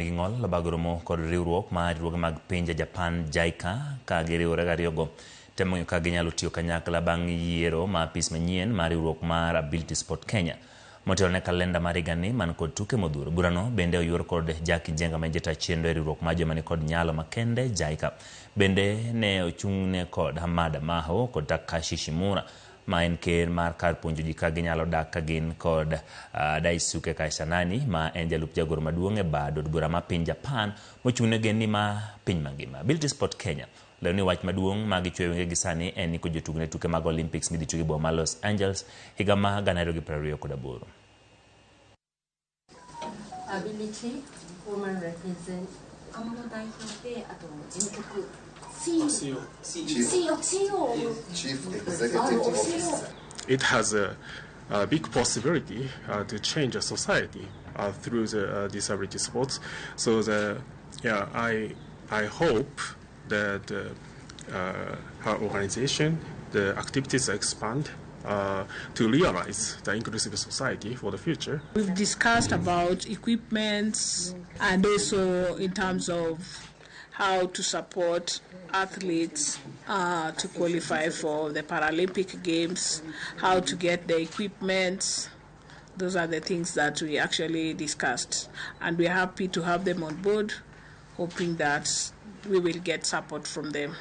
Nigi ng'ol obago romo kod riwruok mar riwruoge mag pinje Japan JICA ka giriwore gariyogo temo ng'iyo ka ginyalo tiyo kanyakla bang' yiero ma apis manyien mar riwruok mar Ability Sport Kenya motelo ne kalenda mar higani man kod tuke modhuro. Burano bende oyuor kod Jackie Njenga ma en jata chenro e riwruok mar joma nikod nyalo makende JICA. Bende ne ochung'ne kod Hamada Maho kod Takashi Shimura ma en ker mar kar puonjo ji ka ginyalo dak ka gin kod Daisuke Kaishanani ma en jalup jagoro maduong' e bad od bura ma piny Japan mochung' ne ogendni ma piny mangima. Ability Sport Kenya lero ni wach maduong' ma gichweyo wengegi sani en iko jotugo ne tuke mag Olympics midhi tugi e boma ma Los Angeles higa ma 2028. Ability Woman Represent 若者代表であと事務局 C Chief, CO Chief Executive Officer. It has a big possibility to change a society through the disability sports. So I hope that her organization, the activities expand to realize the inclusive society for the future. We've discussed about equipments and also in terms of how to support athletes to qualify for the Paralympic Games, how to get the equipment. Those are the things that we actually discussed. And we're happy to have them on board, hoping that we will get support from them.